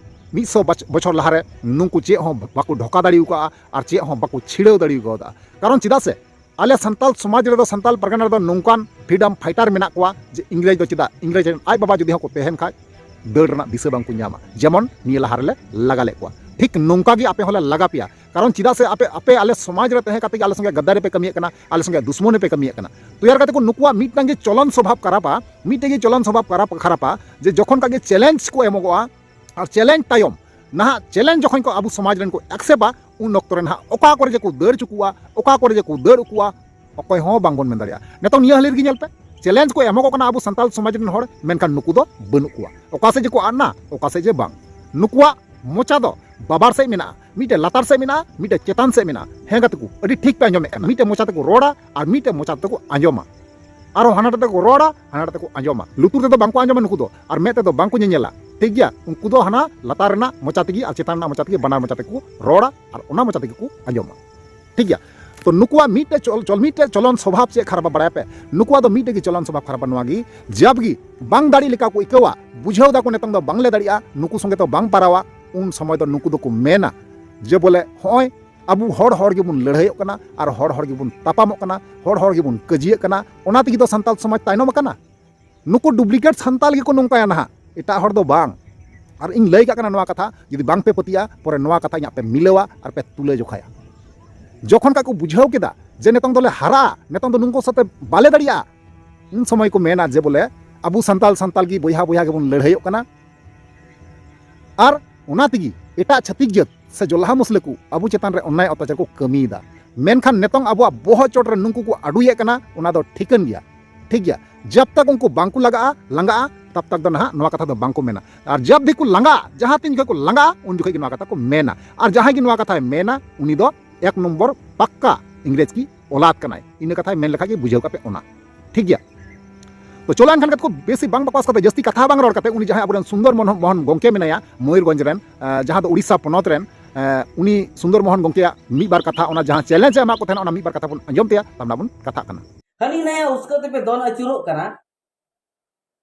ᱢᱤᱫ ᱥᱚ ᱵᱚᱪᱷ-, ᱵᱚᱪᱷᱚᱨ ᱞᱟᱦᱟᱨᱮ, ᱱᱩᱠᱩ ᱪᱮᱫ ᱦᱚᱸ ᱵᱟᱠᱚ ᱰᱷᱚᱠᱟ ᱫᱟᱲᱮ ᱟᱠᱟᱫᱼᱟ ᱟᱨ ᱪᱮᱫ ᱦᱚᱸ ᱵᱟᱠᱚ ᱪᱷᱤᱲᱟᱹᱣ ᱫᱟᱲᱮ ᱠᱟᱣᱫᱟ᱾ ᱠᱟᱨᱚᱱ ᱪᱮᱫᱟᱜ ᱥᱮ ᱟᱞᱮ ᱥᱟᱱᱛᱟᱞ ᱥᱚᱢᱟᱡᱽ ᱨᱮᱫᱚ, ᱥᱟᱱᱛᱟᱞ ᱯᱟᱨᱜᱟᱱᱟ ᱨᱮᱫᱚ ᱱᱚᱝᱠᱟᱱ ᱯᱷᱨᱤᱰᱚᱢ ᱯᱷᱟᱭᱴᱟᱨ ᱢᱮᱱᱟᱜ ᱠᱚᱣᱟ ᱡᱮ ᱤᱝᱨᱮᱡᱽ ᱫᱚ ᱪᱮᱫᱟᱜ, ᱤᱝᱨᱮᱡᱽ ᱨᱮᱱ ᱟᱡ ᱵᱟᱵᱟ ᱡᱩᱫᱤ ᱦᱚᱸᱠᱚ ᱛᱟᱦᱮᱱ ᱠᱷᱟᱡ, ᱫᱟᱹᱲ ᱨᱮᱱᱟᱜ ᱫᱤᱥᱟᱹ ᱵᱟᱝ ᱠᱚ ᱧᱟᱢᱟ᱾ ᱡᱮᱢᱚᱱ ᱱᱤᱭᱟᱹ ᱞᱟᱦᱟ ᱨᱮᱞᱮ ᱞᱟᱜᱟ ᱞᱮᱫ ᱠᱚᱣᱟ, ᱴᱷᱤᱠ ᱱᱚᱝᱠᱟ ᱜᱮ ᱟᱯᱮ ᱦᱚᱸᱞᱮ ᱞᱟᱜᱟ ᱯᱮᱭᱟ᱾ ᱠᱟᱨᱚᱱ ᱪᱮᱫᱟᱜ ᱥᱮ ᱟᱯᱮ, ᱟᱯᱮ ᱟᱞᱮ ᱥᱚᱢᱟᱡᱽ ᱨᱮ ᱛᱟᱦᱮᱸ ᱠᱟᱛᱮ ᱜᱮ ᱟᱞᱮ ᱥᱚᱸᱜᱮ ᱜᱟᱫᱟᱨᱤ ᱯᱮ ᱠᱟᱹᱢᱤᱭᱮᱫ ᱠᱟᱱᱟ, ᱟᱞᱮ ᱥᱚᱸᱜᱮ ᱫᱩᱥᱢᱚᱱᱤ ᱯᱮ ᱠᱟᱹᱢᱤᱭᱮᱫ ᱠᱟᱱᱟ᱾ ᱛᱚ ᱭᱟᱨ ᱠᱟᱛᱮ ᱠᱚ ᱱᱩᱠᱩᱣᱟᱜ ᱢᱤᱫᱴᱟᱝ ᱜᱮ ᱪᱚᱞᱚᱱ ᱥᱚᱵᱷᱟᱵ ᱠᱷᱟᱨᱟᱯᱟ, ᱢᱤᱫᱴᱟᱝ ᱜᱮ ᱪᱚᱞᱚᱱ ᱥᱚᱵᱷᱟᱵ ᱠᱷᱟᱨᱟᱯ, ᱠᱷᱟᱨᱟᱯᱟ ᱡᱮ ᱡᱚᱠᱷᱚᱱ ᱠᱟᱜᱮ ᱪᱮᱞᱮᱧᱡᱽ ᱠᱚ ᱮᱢᱚᱜᱚᱜᱼᱟ, ᱟᱨ ᱪᱮᱞᱮᱧᱡᱽ ᱛᱟᱭᱚᱢ ᱱᱟᱦᱟᱜ ᱪᱮᱞᱮᱧᱡᱽ ᱡᱚᱠᱷᱚᱱ ᱠᱚ ᱟᱵᱚ ᱥᱚᱢᱟᱡᱽ ᱨᱮᱱ ᱠᱚ ᱮᱠᱥᱮᱯᱴᱟ, ᱩᱱ ᱚᱠᱛᱚ ᱨᱮ ᱱᱟᱦᱟᱜ ᱚᱠᱟ ᱠᱚᱨᱮ ᱡᱮ ᱠᱚ ᱫᱟᱹᱲ ᱪᱩᱠᱩᱜᱼᱟ, ᱚᱠᱟ ᱠᱚᱨᱮ ᱡᱮ ᱠᱚ ᱫᱟᱹᱲ ᱩᱠᱩᱜᱼᱟ, ᱚᱠᱚᱭ ᱦᱚᱸ ᱵᱟᱝᱵᱚᱱ ᱢᱮᱱ ᱫᱟᱲᱮᱭᱟᱜᱼᱟ᱾ ᱱᱤᱛᱚᱝ ᱱᱤᱭᱟᱹ ᱦᱟᱹᱞᱤ ᱨᱮᱜᱮ ᱧᱮᱞ ᱯᱮ, ᱪᱮᱞᱮᱧᱡᱽ ᱠᱚ ᱮᱢᱚᱜᱚᱜ ᱠᱟᱱᱟ ᱟᱵᱚ ᱥᱟᱱᱛᱟᱞ ᱥᱚᱢᱟᱡᱽ ᱨᱮᱱ ᱦᱚᱲ, ᱢᱮᱱᱠᱷᱟᱱ ᱱᱩᱠᱩ ᱫᱚ ᱵᱟᱹᱱᱩᱜ ᱠᱚᱣᱟ᱾ ᱚᱠᱟ ᱥᱮᱫ ᱡᱮ ᱠᱚ ᱟᱫ ᱱᱟ, ᱚᱠᱟ ᱥᱮᱫ ᱡᱮ ᱵᱟᱝ᱾ ᱱᱩᱠᱩᱣᱟᱜ ᱢᱚᱪᱟ ᱫᱚ ᱵᱟᱵᱟᱨ ᱥᱮᱫ ᱢᱮᱱᱟᱜᱼᱟ, ᱢᱤᱫᱴᱮᱡ ᱞᱟᱛᱟᱨ ᱥᱮᱫ ᱢᱮᱱᱟᱜᱼᱟ, ᱢᱤᱫᱴᱮᱡ ᱪᱮᱛᱟᱱ ᱥᱮᱫ ᱢᱮᱱᱟᱜᱼᱟ᱾ ᱦᱮᱸ ᱜᱟᱛᱮ ᱠᱚ, ᱟᱹᱰᱤ ᱴᱷᱤᱠ ᱯᱮ ᱟᱸᱡᱚᱢᱮᱫ ᱠᱟᱱᱟ, ᱢᱤᱫᱴᱮᱡ ᱢᱚᱪᱟ ᱛᱮᱠᱚ ᱨᱚᱲᱟ ᱟᱨ ᱢᱤᱫᱴᱮᱡ ᱢᱚᱪᱟ ᱛᱮᱠᱚ ᱟᱸᱡᱚᱢᱟ᱾ ᱟᱨᱦᱚᱸ ᱦᱟᱱᱟ ᱴᱟᱴᱟ ᱛᱮᱠᱚ ᱨᱚᱲᱟ, ᱦᱟᱱᱟ ᱴᱟᱴᱟ ᱛᱮᱠᱚ ᱟᱸᱡᱚᱢᱟ᱾ ᱞᱩᱛᱩᱨ ᱛᱮᱫᱚ ᱵᱟᱝᱠᱚ ᱟᱸᱡᱚᱢᱟ ᱱᱩᱠᱩ ᱫᱚ, ᱟᱨ ᱢᱮᱫ ᱛᱮᱫᱚ ᱵᱟᱝᱠᱚ ᱧᱮᱧᱮᱞᱟ, ᱴᱷᱤᱠ ᱜᱮᱭᱟ? ᱩᱱᱠᱩ ᱫᱚ ᱦᱟᱱᱟ ᱞᱟᱛᱟᱨ ᱨᱮᱱᱟᱜ ᱢᱚᱪᱟ ᱛᱮᱜᱮ ᱟᱨ ᱪᱮᱛᱟᱱ ᱨᱮᱱᱟᱜ ᱢᱚᱪᱟ ᱛᱮᱜᱮ ᱵᱟᱱᱟᱨ ᱢᱚᱪᱟ ᱛᱮᱠᱚ ᱨᱚᱲᱟ ᱟᱨ ᱚᱱᱟ ᱢᱚᱪᱟ ᱛᱮᱜᱮ ᱠᱚ ᱟᱸᱡᱚᱢᱟ, ᱴᱷᱤᱠ ᱜᱮᱭᱟ? ᱛᱚ ᱱᱩᱠᱩᱣᱟᱜ ᱢᱤᱫᱴᱮᱡ ᱪᱚᱞ-, ᱪᱚᱞ-, ᱢᱤᱫᱴᱮᱡ ᱪᱚᱞᱚᱱ ᱥᱚᱵᱷᱟᱵ ᱪᱮᱫ ᱠᱷᱟᱨᱟᱯᱟ ᱵᱟᱲᱟᱭᱟ ᱯᱮ? ᱱᱩᱠᱩᱣᱟᱜ ᱫᱚ ᱢᱤᱫᱴᱮᱡ ᱜᱮ ᱪᱚᱞᱚᱱ ᱥᱚᱵᱷᱟᱵ ᱠᱷᱟᱨᱟᱯᱟ, ᱱᱚᱣᱟ ᱜᱮ, ᱡᱟᱵ ᱜᱮ ᱵᱟᱝ ᱫᱟᱲᱮ ᱞᱮᱠᱟ ᱠᱚ ᱟᱹᱭᱠᱟᱹᱣᱟ, ᱵᱩᱡᱷᱟᱹᱣ ᱫᱟᱠᱚ ᱱᱤᱛᱚᱝ ᱫᱚ ᱵᱟᱝᱞᱮ ᱫᱟᱲᱮᱭᱟᱜᱼᱟ, ᱱᱩᱠᱩ ᱥᱚᱸᱜᱮ ᱫᱚ ᱵᱟᱝ ᱯᱟᱨᱟᱣᱟ, ᱩᱱ ᱥᱚᱢᱚᱭ ᱫᱚ ᱱᱩᱠᱩ ᱫᱚᱠᱚ ᱢᱮᱱᱟ ᱡᱮ ᱵᱚᱞᱮ ᱦᱚᱸᱜᱼᱚᱭ ᱟᱵᱚ ᱦᱚᱲ ᱦᱚᱲ ᱜᱮᱵᱚᱱ ᱞᱟᱹᱲᱦᱟᱹᱭᱚᱜ ᱠᱟᱱᱟ ᱟᱨ ᱦᱚᱲ ᱦᱚᱲ ᱜᱮᱵᱚᱱ ᱛᱟᱯᱟᱢᱚᱜ ᱠᱟᱱᱟ, ᱦᱚᱲ ᱦᱚᱲ ᱜᱮᱵᱚᱱ ᱠᱟᱹᱡᱤᱭᱟᱹᱜ ᱠᱟᱱᱟ, ᱚᱱᱟ ᱛᱮᱜᱮ ᱫᱚ ᱥᱟᱱᱛᱟᱞ ᱥᱚᱢᱟᱡᱽ ᱛᱟᱭᱱᱚᱢ ᱟᱠᱟᱱᱟ᱾ ᱱᱩᱠᱩ ᱰᱩᱯᱞᱤᱠᱮᱴ ᱥᱟᱱᱛᱟᱞ ᱜᱮᱠᱚ ᱱᱚᱝᱠᱟᱭᱟ ᱱᱟᱦᱟᱜ, ᱮᱴᱟᱜ ᱦᱚᱲ ᱫᱚ ᱵᱟᱝ᱾ ᱟᱨ ᱤᱧ ᱞᱟᱹᱭ ᱠᱟᱜ ᱠᱟᱱᱟ ᱱᱚᱣᱟ ᱠᱟᱛᱷᱟ, ᱡᱩᱫᱤ ᱵᱟᱝ ᱯᱮ ᱯᱟᱹᱛᱭᱟᱹᱜᱼᱟ, ᱯᱚᱨᱮ ᱱᱚᱣᱟ ᱠᱟᱛᱷᱟ ᱤᱧᱟᱜ ᱯᱮ ᱢᱤᱞᱟᱹᱣᱟ ᱟᱨ ᱯᱮ ᱛᱩᱞᱟᱹ ᱡᱚᱠᱷᱟᱭᱟ᱾ ᱡᱚᱠᱷᱚᱱ ᱠᱟ ᱠᱚ ᱵᱩᱡᱷᱟᱹᱣ ᱠᱮᱫᱟ ᱡᱮ ᱱᱤᱛᱚᱝ ᱫᱚᱞᱮ ᱦᱟᱨᱟᱜᱼᱟ, ᱱᱤᱛᱚᱝ ᱫᱚ ᱱᱩᱠᱩ ᱥᱟᱛᱮ ᱵᱟᱞᱮ ᱫᱟᱲᱮᱭᱟᱜᱼᱟ, ᱩᱱ ᱥᱚᱢᱚᱭ ᱠᱚ ᱢᱮᱱᱟ ᱡᱮ ᱵᱚᱞᱮ ᱟᱵᱚ ᱥᱟᱱᱛᱟᱞ ᱥᱟᱱᱛᱟᱞ ᱜᱮ ᱵᱚᱭᱦᱟ ᱵᱚᱭᱦᱟ ᱜᱮᱵᱚᱱ ᱞᱟᱹᱲᱦᱟᱹᱭᱚᱜ ᱠᱟᱱᱟ᱾ ᱟᱨ ᱚᱱᱟ ᱛᱮᱜᱮ ᱮᱴᱟᱜ ᱪᱷᱟᱹᱛᱤᱠ ᱡᱟᱹᱛ ᱥᱮ ᱡᱚᱞᱦᱟ ᱢᱩᱥᱞᱟᱹ ᱠᱚ ᱟᱵᱚ ᱪᱮᱛᱟᱱ ᱨᱮ ᱚᱱᱱᱟᱭ ᱚᱛᱛᱟᱪᱟᱨ ᱠᱚ ᱠᱟᱹᱢᱤᱭᱮᱫᱟ᱾ ᱢᱮᱱᱠᱷᱟᱱ ᱱᱤᱛᱚᱝ ᱟᱵᱚᱣᱟᱜ ᱵᱚᱦᱚᱜ ᱪᱚᱴ ᱨᱮ ᱱᱩᱠᱩ ᱠᱚ ᱟᱹᱰᱩᱭᱮᱫ ᱠᱟᱱᱟ, ᱚᱱᱟ ᱫᱚ ᱴᱷᱤᱠᱟᱹᱱ ᱜᱮᱭᱟ, ᱴᱷᱤᱠ ᱜᱮᱭᱟ᱾ ᱡᱟᱵ ᱛᱟᱠ ᱩᱱᱠᱩ ᱵᱟᱝ ᱠᱚ ᱞᱟᱜᱟᱜᱼᱟ, ᱞᱟᱸᱜᱟᱜᱼᱟ, ᱛᱟᱵ ᱛᱟᱠ ᱫᱚ ᱱᱟᱦᱟᱜ ᱱᱚᱣᱟ ᱠᱟᱛᱷᱟ ᱫᱚ ᱵᱟᱝ ᱠᱚ ᱢᱮᱱᱟ᱾ ᱟᱨ ᱡᱟᱵ ᱫᱤ ᱠᱚ ᱞᱟᱸᱜᱟᱜᱼᱟ, ᱡᱟᱦᱟᱸ ᱛᱤᱱ ᱡᱚᱠᱷᱚᱱ ᱠᱚ ᱞᱟᱸᱜᱟᱜᱼᱟ, ᱩᱱ ᱡᱚᱠᱷᱚᱱ ᱜᱮ ᱱᱚᱣᱟ ᱠᱟᱛᱷᱟ ᱠᱚ ᱢᱮᱱᱟ᱾ ᱟᱨ ᱡᱟᱦᱟᱸᱭ ᱜᱮ ᱱᱚᱣᱟ ᱠᱟᱛᱷᱟᱭ ᱢᱮᱱᱟ, ᱩᱱᱤ ᱫᱚ ᱮᱠ ᱱᱚᱢᱵᱚᱨ ᱯᱟᱠᱠᱟ ᱤᱝᱨᱮᱡᱽ ᱠᱤ ᱚᱞᱟᱫ ᱠᱟᱱᱟᱭ᱾ ᱤᱱᱟᱹ ᱠᱟᱛᱷᱟᱭ ᱢᱮᱱ ᱞᱮᱠᱷᱟᱡ ᱜᱮ ᱵᱩᱡᱷᱟᱹᱣ ᱠᱟᱜ ᱯᱮ ᱚᱱᱟ᱾ ᱴᱷᱤᱠ ᱜᱮᱭᱟ? ᱛᱚ ᱪᱚᱞᱚ ᱮᱱᱠᱷᱟᱱ ᱠᱟᱛᱮ ᱠᱚ ᱵᱮᱥᱤ ᱵᱟᱝ ᱵᱟᱠᱚᱣᱟᱥ ᱠᱟᱛᱮ, ᱡᱟᱹᱥᱛᱤ ᱠᱟᱛᱷᱟ ᱵᱟᱝ ᱨᱚᱲ ᱠᱟᱛᱮ, ᱩᱱᱤ ᱡᱟᱦᱟᱸᱭ ᱟᱵᱚᱨᱮᱱ ᱥᱩᱱᱫᱚᱨ ᱢᱳᱦᱚᱱ, ᱢᱳᱦᱚᱱ ᱜᱚᱢᱠᱮ ᱢᱮᱱᱟᱭᱟ ᱢᱚᱭᱩᱨᱵᱷᱚᱸᱡᱽ ᱨᱮᱱ, ᱮ, ᱡᱟᱦᱟᱸ ᱫᱚ ᱩᱲᱤᱥᱥᱟ ᱯᱚᱱᱚᱛ ᱨᱮᱱ, ᱮ, ᱩᱱᱤ ᱥᱩᱱᱫᱚᱨ ᱢᱳᱦᱚᱱ ᱜᱚᱢᱠᱮᱭᱟᱜ ᱢᱤᱫ ᱵᱟᱨ ᱠᱟᱛᱷᱟ, ᱚᱱᱟ ᱡᱟᱦᱟᱸ ᱪᱮᱞᱮᱧᱡᱽ ᱮ ᱮᱢᱟᱜ ᱠᱚ ᱛᱟᱦᱮᱱᱟ, ᱚᱱᱟ ᱢᱤᱫ ᱵᱟᱨ ᱠᱟᱛᱷᱟ ᱵᱚᱱ ᱟᱸᱡᱚᱢ ᱛᱟᱭᱟ, ᱛᱟᱨᱯᱚᱨᱮ ᱵᱚᱱ ᱠᱟᱛᱷᱟᱜ ᱠᱟᱱᱟ᱾ ᱦᱟᱹᱱᱤ ᱱᱟᱭᱟ ᱩᱥᱠᱟᱹᱣ ᱛᱮᱯᱮ ᱫᱚᱱ ᱟᱹᱪᱩᱨᱚᱜ ᱠᱟᱱᱟ,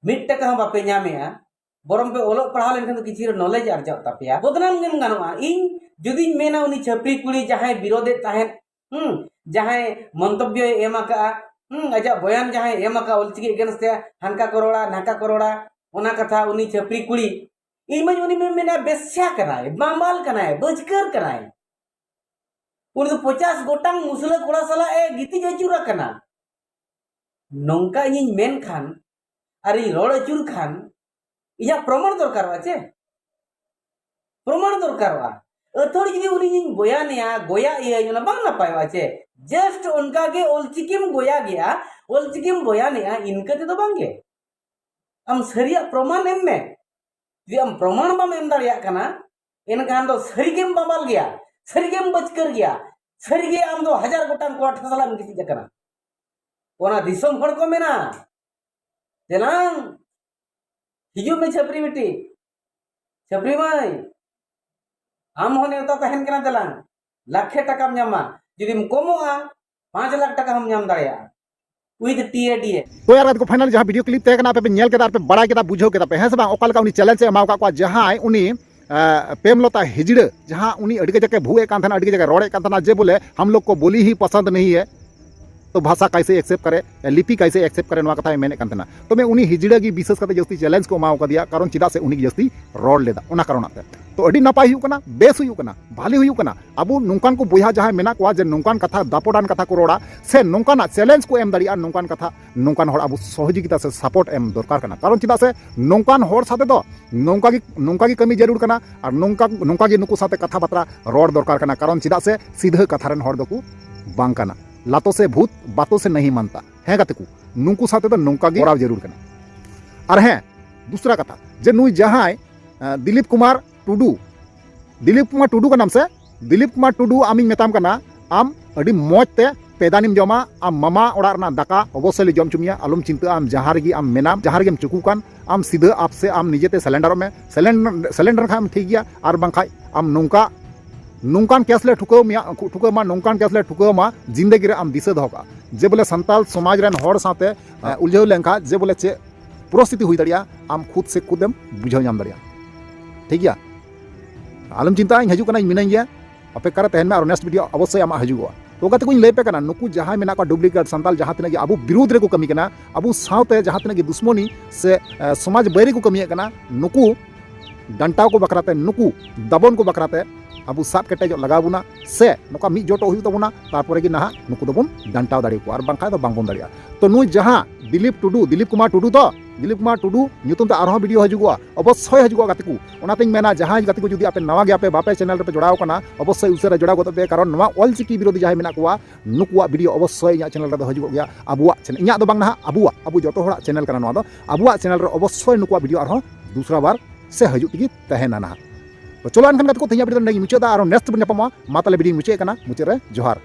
ᱢᱤᱫ ᱴᱟᱠᱟ ᱦᱚᱸ ᱵᱟᱯᱮ ᱧᱟᱢᱮᱜᱼᱟ᱾ ᱵᱚᱨᱚᱝ ᱯᱮ ᱚᱞᱚᱜ ᱯᱟᱲᱦᱟᱣ ᱞᱮᱱᱠᱷᱟᱱ ᱫᱚ ᱠᱤᱪᱷᱩ ᱱᱚᱞᱮᱡᱽ ᱟᱨᱡᱟᱜ ᱛᱟᱯᱮᱭᱟ᱾ ᱵᱚᱫᱱᱟᱢ ᱜᱮᱢ ᱜᱟᱱᱚᱜᱼᱟ᱾ ᱤᱧ ᱡᱩᱫᱤᱧ ᱢᱮᱱᱟ, ᱩᱱᱤ ᱪᱷᱟᱹᱯᱨᱤ ᱠᱩᱲᱤ ᱡᱟᱦᱟᱸᱭ ᱵᱤᱨᱳᱫᱮᱫ ᱛᱟᱦᱮᱸᱫ, ᱦᱩᱸ, ᱡᱟᱦᱟᱸᱭ ᱢᱚᱱᱛᱚᱵᱵᱚᱭ ᱮᱢ ᱟᱠᱟᱜᱼᱟ, ᱦᱩᱸ, ᱟᱡᱟᱜ ᱵᱚᱭᱟᱱ ᱡᱟᱦᱟᱸᱭ ᱮᱢ ᱟᱠᱟᱜᱼᱟ ᱚᱞᱪᱤᱠᱤ against ᱛᱮ, ᱦᱟᱱᱠᱟ ᱠᱚ ᱨᱚᱲᱟ, ᱱᱟᱠᱟ ᱠᱚ ᱨᱚᱲᱟ, ᱚᱱᱟ ᱠᱟᱛᱷᱟ ᱩᱱᱤ ᱪᱷᱟᱹᱯᱨᱤ ᱠᱩᱲᱤ, ᱤᱧ ᱢᱟᱧ ᱩᱱᱤ ᱢᱮᱱᱟ ᱵᱮᱥᱭᱟ ᱠᱟᱱᱟᱭ, ᱵᱟᱢᱟᱞ ᱠᱟᱱᱟᱭ, ᱵᱟᱹᱪᱠᱟᱹᱨ ᱠᱟᱱᱟᱭ᱾ ᱩᱱᱤ ᱫᱚ ᱯᱚᱪᱟᱥ ᱜᱚᱴᱟᱝ ᱢᱩᱥᱞᱟᱹ ᱠᱚᱲᱟ ᱥᱟᱞᱟᱜ ᱮ ᱜᱤᱛᱤᱡ ᱟᱹᱪᱩᱨ ᱟᱠᱟᱱᱟ᱾ ᱱᱚᱝᱠᱟ ᱤᱧᱤᱧ ᱢᱮᱱ ᱠᱷᱟᱱ ᱟᱨ ᱤᱧ ᱨᱚᱲ ᱟᱹᱪᱩᱨ ᱠᱷᱟᱱ, ᱤᱧᱟᱹᱜ ᱯᱨᱚᱢᱟᱬ ᱫᱚᱨᱠᱟᱨᱚᱜᱼᱟ ᱪᱮ? ᱯᱨᱚᱢᱟᱬ ᱫᱚᱨᱠᱟᱨᱚᱜᱼᱟ᱾ ᱟᱹᱛᱷᱟᱹᱲᱤ ᱡᱩᱫᱤ ᱩᱱᱤ ᱤᱧ ᱵᱚᱭᱟᱱᱮᱭᱟ, ᱜᱚᱭᱟ ᱤᱭᱟᱹᱧ, ᱚᱱᱟ ᱵᱟᱝ ᱱᱟᱯᱟᱭᱚᱜᱼᱟ ᱪᱮ? Just ᱚᱱᱠᱟ ᱜᱮ ᱚᱞᱪᱤᱠᱤᱢ ᱜᱚᱭᱟ ᱜᱮᱭᱟ, ᱚᱞᱪᱤᱠᱤᱢ ᱵᱚᱭᱟᱱᱮᱜᱼᱟ, ᱤᱱᱠᱟᱹ ᱛᱮᱫᱚ ᱵᱟᱝ ᱜᱮ᱾ ᱟᱢ ᱥᱟᱹᱨᱤᱭᱟᱜ ᱯᱨᱚᱢᱟᱱ ᱮᱢ ᱢᱮ᱾ ᱡᱩᱫᱤ ᱟᱢ ᱯᱨᱚᱢᱟᱱ ᱵᱟᱢ ᱮᱢ ᱫᱟᱲᱮᱭᱟᱜ ᱠᱟᱱᱟ, ᱮᱱᱠᱷᱟᱱ ᱫᱚ ᱥᱟᱹᱨᱤ ᱜᱮᱢ ᱵᱟᱢᱟᱞ ᱜᱮᱭᱟ, ᱥᱟᱹᱨᱤ ᱜᱮᱢ ᱵᱟᱹᱪᱠᱟᱹᱨ ᱜᱮᱭᱟ, ᱥᱟᱹᱨᱤ ᱜᱮ ᱟᱢ ᱫᱚ ᱦᱟᱡᱟᱨ ᱜᱚᱴᱟᱝ ᱠᱚᱲᱟ ᱴᱷᱮᱱ ᱥᱟᱞᱟᱜ ᱮᱢ ᱜᱤᱛᱤᱡ ᱟᱠᱟᱱᱟ᱾ ᱚᱱᱟ ᱫᱤᱥᱚᱢ ᱦᱚᱲ ᱠᱚ ᱢᱮᱱᱟ, ᱫᱮᱞᱟᱝ, ᱦᱤᱡᱩᱜ ᱢᱮ ᱪᱷᱟᱹᱯᱨᱤ ᱵᱤᱴᱤ, ᱪᱷᱟᱹᱯᱨᱤ ᱢᱟᱹᱭ, ᱟᱢ ᱦᱚᱸ ᱱᱮᱣᱛᱟ ᱛᱟᱦᱮᱱ ᱠᱟᱱᱟ, ᱫᱮᱞᱟᱝ, ᱞᱟᱠᱷᱮ ᱴᱟᱠᱟᱢ ᱧᱟᱢᱟ᱾ ᱡᱩᱫᱤᱢ ᱠᱚᱢᱚᱜᱼᱟ, ᱯᱟᱸᱪ ᱞᱟᱠᱷ ᱴᱟᱠᱟ ᱦᱚᱸᱢ ᱧᱟᱢ ᱫᱟᱲᱮᱭᱟᱜᱼᱟ, with T A D A᱾ ᱛᱚ ᱭᱟᱨ, ᱜᱟᱛᱮ ᱠᱚ, final ᱡᱟᱦᱟᱸ video clip ᱛᱟᱦᱮᱸ ᱠᱟᱱᱟ, ᱟᱯᱮ ᱯᱮ ᱧᱮᱞ ᱠᱮᱫᱟ, ᱟᱨ ᱯᱮ ᱵᱟᱲᱟᱭ ᱠᱮᱫᱟ, ᱵᱩᱡᱷᱟᱹᱣ ᱠᱮᱫᱟ ᱯᱮ, ᱦᱮᱸ ᱥᱮ ᱵᱟᱝ? ᱚᱠᱟ ᱞᱮᱠᱟ ᱩᱱᱤ challenge ᱮ ᱮᱢᱟᱣ ᱟᱠᱟᱫ ᱠᱚᱣᱟ, ᱡᱟᱦᱟᱸᱭ ᱩᱱᱤ, ᱮ, ᱯᱨᱮᱢᱞᱚᱛᱟ ᱦᱤᱡᱲᱟᱹ, ᱡᱟᱦᱟᱸ ᱩᱱᱤ ᱟᱹᱰᱤ ᱠᱟᱡᱟᱠ ᱮ ᱵᱷᱩ ᱮᱫ ᱠᱟᱱ ᱛᱟᱦᱮᱱᱟ, ᱟᱹᱰᱤ ᱠᱟᱡᱟᱠ ᱮ ᱨᱚᱲᱮᱫ ᱠᱟᱱ ᱛᱟᱦᱮᱱᱟ, ᱡᱮ ᱵᱚᱞᱮ, "ᱦᱟᱢ ᱞᱳᱜ ᱠᱚ ᱵᱳᱞᱤ ᱦᱤ ᱯᱟᱥᱟᱱᱫ ᱱᱟᱦᱤ ᱦᱮ, ᱛᱚ ᱵᱷᱟᱥᱟ ᱠᱟᱭᱥᱮ accept ᱠᱟᱨᱮ, ᱞᱤᱯᱤ ᱠᱟᱭᱥᱮ accept ᱠᱟᱨᱮ", ᱱᱚᱣᱟ ᱠᱟᱛᱷᱟᱭ ᱢᱮᱱᱮᱫ ᱠᱟᱱ ᱛᱟᱦᱮᱱᱟ᱾ ᱛᱚᱵᱮ ᱩᱱᱤ ᱦᱤᱡᱲᱟᱹ ᱜᱮ ᱵᱤᱥᱮᱥ ᱠᱟᱛᱮ ᱡᱟᱹᱥᱛᱤ challenge ᱠᱚ ᱮᱢᱟᱣ ᱠᱟᱫᱮᱭᱟ, ᱠᱟᱨᱚᱱ ᱪᱮᱫᱟᱜ ᱥᱮ ᱩᱱᱤ ᱜᱮ ᱡᱟᱹᱥᱛᱤ ᱨᱚᱲ ᱞᱮᱫᱟ, ᱚᱱᱟ ᱠᱟᱨᱚᱱᱟᱜ ᱛᱮ᱾ ᱛᱚ ᱟᱹᱰᱤ ᱱᱟᱯᱟᱭ ᱦᱩᱭᱩᱜ ᱠᱟᱱᱟ, ᱵᱮᱥ ᱦᱩᱭᱩᱜ ᱠᱟᱱᱟ, ᱵᱷᱟᱞᱮ ᱦᱩᱭᱩᱜ ᱠᱟᱱᱟ᱾ ᱟᱵᱚ ᱱᱚᱝᱠᱟᱱ ᱠᱚ ᱵᱚᱭᱦᱟ ᱡᱟᱦᱟᱸᱭ ᱢᱮᱱᱟᱜ ᱠᱚᱣᱟ, ᱡᱮ ᱱᱚᱝᱠᱟᱱ ᱠᱟᱛᱷᱟ, ᱫᱟᱯᱚᱴᱟᱱ ᱠᱟᱛᱷᱟ ᱠᱚ ᱨᱚᱲᱟ, ᱥᱮ ᱱᱚᱝᱠᱟᱱᱟᱜ challenge ᱠᱚ ᱮᱢ ᱫᱟᱲᱮᱭᱟᱜᱼᱟ, ᱱᱚᱝᱠᱟᱱ ᱠᱟᱛᱷᱟ, ᱱᱚᱝᱠᱟᱱ ᱦᱚᱲ ᱟᱵᱚ ᱥᱚᱦᱚᱡᱳᱜᱤᱛᱟ ᱥᱮ support ᱮᱢ ᱫᱚᱨᱠᱟᱨ ᱠᱟᱱᱟ᱾ ᱠᱟᱨᱚᱱ ᱪᱮᱫᱟᱜ ᱥᱮ ᱱᱚᱝᱠᱟᱱ ᱦᱚᱲ ᱥᱟᱛᱮ ᱫᱚ ᱱᱚᱝᱠᱟ ᱜᱮ, ᱱᱚᱝᱠᱟ ᱜᱮ ᱠᱟᱹᱢᱤ ᱡᱟᱹᱨᱩᱲ ᱠᱟᱱᱟ, ᱟᱨ ᱱᱚᱝᱠᱟ, ᱱᱚᱝᱠᱟ ᱜᱮ ᱱᱩᱠᱩ ᱥᱟᱛᱮ ᱠᱟᱛᱷᱟ ᱵᱟᱛᱨᱟ ᱨᱚᱲ ᱫᱚᱨᱠᱟᱨ ᱠᱟᱱᱟ᱾ ᱠᱟᱨᱚᱱ ᱪᱮᱫᱟᱜ ᱥᱮ ᱥᱤᱫᱷᱟᱹ ᱠᱟᱛᱷᱟ ᱨᱮᱱ ᱦᱚᱲ ᱫᱚᱠᱚ ᱵᱟᱝ ᱠᱟᱱᱟ᱾ ᱞᱟᱛᱳ ᱥᱮ ᱵᱷᱩᱛ, ᱵᱟᱛᱳ ᱥᱮ ᱱᱟᱦᱤ ᱢᱟᱱᱛᱟ᱾ ᱦᱮᱸ ᱜᱟᱛᱮ ᱠᱚ, ᱱᱩᱠᱩ ᱥᱟᱛᱮ ᱫᱚ ᱱᱚᱝᱠᱟ ᱜᱮ ᱠᱚᱨᱟᱣ ᱡᱟᱹᱨᱩᱲ ᱠᱟᱱᱟ᱾ ᱟᱨ ᱦᱮᱸ, ᱫᱩᱥᱨᱟ ᱠᱟᱛᱷᱟ, ᱡᱮ ᱱᱩᱭ ᱡᱟᱦᱟᱸᱭ, ᱟᱸ, ᱫᱤᱞᱤᱯ ᱠᱩᱢᱟᱨ ᱴᱩᱰᱩ, ᱫᱤᱞᱤᱯ ᱠᱩᱢᱟᱨ ᱴᱩᱰᱩ ᱠᱟᱱᱟᱢ ᱥᱮ? ᱫᱤᱞᱤᱯ ᱠᱩᱢᱟᱨ ᱴᱩᱰᱩ, ᱟᱢᱤᱧ ᱢᱮᱛᱟᱢ ᱠᱟᱱᱟ, ᱟᱢ ᱟᱹᱰᱤ ᱢᱚᱡᱽ ᱛᱮ ᱯᱮᱫᱟᱱᱤᱢ ᱡᱚᱢᱟ, ᱟᱢ ᱢᱟᱢᱟ ᱚᱲᱟᱜ ᱨᱮᱱᱟᱜ ᱫᱟᱠᱟ ᱚᱵᱚᱥᱥᱳᱭ ᱞᱮ ᱡᱚᱢ ᱦᱚᱪᱚ ᱢᱮᱭᱟ, ᱟᱞᱚᱢ ᱪᱤᱱᱛᱟᱹᱜᱼᱟ᱾ ᱟᱢ ᱡᱟᱦᱟᱸ ᱨᱮᱜᱮ ᱟᱢ ᱢᱮᱱᱟᱢ, ᱡᱟᱦᱟᱸ ᱨᱮᱜᱮᱢ ᱪᱩᱠᱩ ᱠᱟᱱ, ᱟᱢ ᱥᱤᱫᱷᱟᱹ ᱟᱯ ᱥᱮ ᱟᱢ ᱱᱤᱡᱮᱛᱮ ᱥᱮᱞᱮᱱᱰᱟᱨᱚᱜ ᱢᱮ᱾ ᱥᱮᱞᱮᱱᱰ-, ᱥᱮᱞᱮᱱᱰᱟᱨ ᱠᱷᱟᱱ ᱴᱷᱤᱠ ᱜᱮᱭᱟ, ᱟᱨ ᱵᱟᱝᱠᱷᱟᱡ ᱟᱢ ᱱᱚᱝᱠᱟ, ᱱᱚᱝᱠᱟᱱ ᱠᱮᱥ ᱞᱮ ᱴᱷᱩᱠᱟᱹᱣ ᱢᱮᱭᱟ, ᱴᱷᱩᱠᱟᱹᱣ ᱢᱟ, ᱱᱚᱝᱠᱟᱱ ᱠᱮᱥ ᱞᱮ ᱴᱷᱩᱠᱟᱹᱣ ᱢᱟ, ᱡᱤᱱᱫᱮᱜᱤ ᱨᱮ ᱟᱢ ᱫᱤᱥᱟᱹ ᱫᱚᱦᱚ ᱠᱟᱜᱼᱟ᱾ ᱡᱮ ᱵᱚᱞᱮ ᱥᱟᱱᱛᱟᱞ ᱥᱚᱢᱟᱡᱽ ᱨᱮᱱ ᱦᱚᱲ ᱥᱟᱶᱛᱮ, ᱮ, ᱩᱞᱡᱷᱟᱹᱣ ᱞᱮᱱᱠᱷᱟᱱ ᱡᱮ ᱵᱚᱞᱮ ᱪᱮᱫ ᱯᱚᱨᱤᱥᱛᱷᱤᱛᱤ ᱦᱩᱭ ᱫᱟᱲᱮᱭᱟᱜᱼᱟ, ᱟᱢ ᱠᱷᱩᱫ ᱥᱮ ᱠᱷᱩᱫ ᱮᱢ ᱵᱩᱡᱷᱟᱹᱣ ᱧᱟᱢ ᱫᱟᱲᱮᱭᱟᱜᱼᱟ᱾ ᱴᱷᱤᱠ ᱜᱮᱭᱟ, ᱟᱞᱚᱢ ᱪᱤᱱᱛᱟᱹᱜᱼᱟ, ᱤᱧ ᱦᱤᱡᱩᱜ ᱠᱟᱱᱟ, ᱤᱧ ᱢᱤᱱᱟᱹᱧ ᱜᱮᱭᱟ᱾ ᱚᱯᱮᱠᱠᱷᱟ ᱨᱮ ᱛᱟᱦᱮᱱ ᱢᱮ, ᱟᱨ next video ᱚᱵᱚᱥᱥᱳᱭ ᱟᱢᱟᱜ ᱦᱤᱡᱩᱜᱚᱜᱼᱟ᱾ ᱛᱚ ᱜᱟᱛᱮ ᱠᱚᱧ ᱞᱟᱹᱭ ᱯᱮ ᱠᱟᱱᱟ, ᱱᱩᱠᱩ ᱡᱟᱦᱟᱸᱭ ᱢᱮᱱᱟᱜ ᱠᱚᱣᱟ duplicate ᱥᱟᱱᱛᱟᱞ, ᱡᱟᱦᱟᱸ ᱛᱤᱱᱟᱹᱜ ᱜᱮ ᱟᱵᱚ ᱵᱤᱨᱩᱫᱽ ᱨᱮᱠᱚ ᱠᱟᱹᱢᱤ ᱠᱟᱱᱟ, ᱟᱵᱚ ᱥᱟᱶᱛᱮ ᱡᱟᱦᱟᱸ ᱛᱤᱱᱟᱹᱜ ᱜᱮ ᱫᱩᱥᱢᱚᱱᱤ ᱥᱮ, ᱮ, ᱥᱚᱢᱟᱡᱽ ᱵᱟᱹᱭᱨᱤ ᱠᱚ ᱠᱟᱹᱢᱤᱭᱮᱫ ᱠᱟᱱᱟ, ᱱᱩᱠᱩ ᱰᱟᱱᱴᱟᱣ ᱠᱚ ᱵᱟᱠᱷᱨᱟᱛᱮ, ᱱᱩᱠᱩ ᱫᱟᱵᱚᱱ ᱠᱚ ᱵᱟᱠᱷᱨᱟᱛᱮ ᱟᱵᱚ ᱥᱟᱵ ᱠᱮᱴᱮᱡᱚᱜ ᱞᱟᱜᱟᱣ ᱵᱚᱱᱟ, ᱥᱮ ᱱᱚᱝᱠᱟ ᱢᱤᱫ ᱡᱚᱴᱚᱜ ᱦᱩᱭᱩᱜ ᱛᱟᱵᱚᱱᱟ, ᱛᱟᱨᱯᱚᱨᱮ ᱜᱮ ᱱᱟᱦᱟᱜ ᱱᱩᱠᱩ ᱫᱚᱵᱚᱱ ᱰᱟᱱᱴᱟᱣ ᱫᱟᱲᱮᱭᱟᱠᱚᱣᱟ, ᱟᱨ ᱵᱟᱝᱠᱷᱟᱱ ᱫᱚ ᱵᱟᱝᱵᱚᱱ ᱫᱟᱲᱮᱭᱟᱜᱼᱟ᱾ ᱛᱚ ᱱᱩᱭ ᱡᱟᱦᱟᱸ ᱫᱤᱞᱤᱯ ᱴᱩᱰᱩ, ᱫᱤᱞᱤᱯ ᱠᱩᱢᱟᱨ ᱴᱩᱰᱩ ᱛᱚ, ᱫᱤᱞᱤᱯ ᱠᱩᱢᱟᱨ ᱴᱩᱰᱩ ᱧᱩᱛᱩᱢ ᱛᱮ ᱟᱨᱦᱚᱸ video ᱦᱤᱡᱩᱜᱚᱜᱼᱟ, ᱚᱵᱚᱥᱥᱳᱭ ᱦᱤᱡᱩᱜᱚᱜᱼᱟ ᱜᱟᱛᱮ ᱠᱚ᱾ ᱚᱱᱟᱛᱮᱧ ᱢᱮᱱᱟ, ᱡᱟᱦᱟᱸᱭ ᱜᱟᱛᱮ ᱠᱚ ᱡᱩᱫᱤ ᱟᱯᱮ ᱱᱟᱣᱟ ᱜᱮᱭᱟᱯᱮ, ᱵᱟᱯᱮ channel ᱨᱮᱯᱮ ᱡᱚᱲᱟᱣ ᱠᱟᱱᱟ, ᱚᱵᱚᱥᱥᱳᱭ ᱩᱥᱟᱹᱨᱟ ᱡᱚᱲᱟᱣ ᱜᱚᱫᱚᱜ ᱯᱮ, ᱠᱟᱨᱚᱱ ᱱᱚᱣᱟ ᱚᱞᱪᱤᱠᱤ ᱵᱤᱨᱳᱫᱷᱤ ᱡᱟᱦᱟᱸᱭ ᱢᱮᱱᱟᱜ ᱠᱚᱣᱟ, ᱱᱩᱠᱩᱣᱟᱜ video ᱚᱵᱚᱥᱥᱳᱭ ᱤᱧᱟᱹᱜ channel ᱨᱮᱫᱚ ᱦᱤᱡᱩᱜᱚᱜ ᱜᱮᱭᱟ᱾ ᱟᱵᱚᱣᱟᱜ channel, ᱤᱧᱟᱹᱜ ᱫᱚ ᱵᱟᱝ ᱱᱟᱦᱟᱜ, ᱟᱵᱚᱣᱟᱜ, ᱟᱵᱚ ᱡᱚᱛᱚ ᱦᱚᱲᱟᱜ channel ᱠᱟᱱᱟ ᱱᱚᱣᱟ ᱫᱚ᱾ ᱟᱵᱚᱣᱟᱜ channel ᱨᱮ ᱚᱵᱚᱥᱥᱳᱭ ᱱᱩᱠᱩᱣᱟᱜ video ᱟᱨᱦᱚᱸ ᱫᱩᱥᱨᱟ ᱵᱟᱨ ᱥᱮ ᱦᱤᱡᱩᱜ ᱛᱮᱜᱮ ᱛᱟᱦᱮᱱᱟ ᱱᱟᱦᱟᱜ᱾ ᱛᱚ ᱪᱚᱞᱚ ᱮᱱᱠᱷᱟᱱ ᱜᱟᱛᱮ ᱠᱚ, ᱛᱮᱦᱮᱧᱟᱜ video ᱫᱚ ᱱᱚᱸᱰᱮ ᱜᱮᱧ ᱢᱩᱪᱟᱹᱫᱟ, ᱟᱨᱦᱚᱸ next ᱵᱚᱱ ᱧᱟᱯᱟᱢᱟ᱾ ᱢᱟ ᱛᱟᱦᱞᱮ video ᱧ ᱢᱩᱪᱟᱹᱫ ᱠᱟᱱᱟ, ᱢᱩᱪᱟᱹᱫ ᱨᱮ ᱡᱚᱦᱟᱨ᱾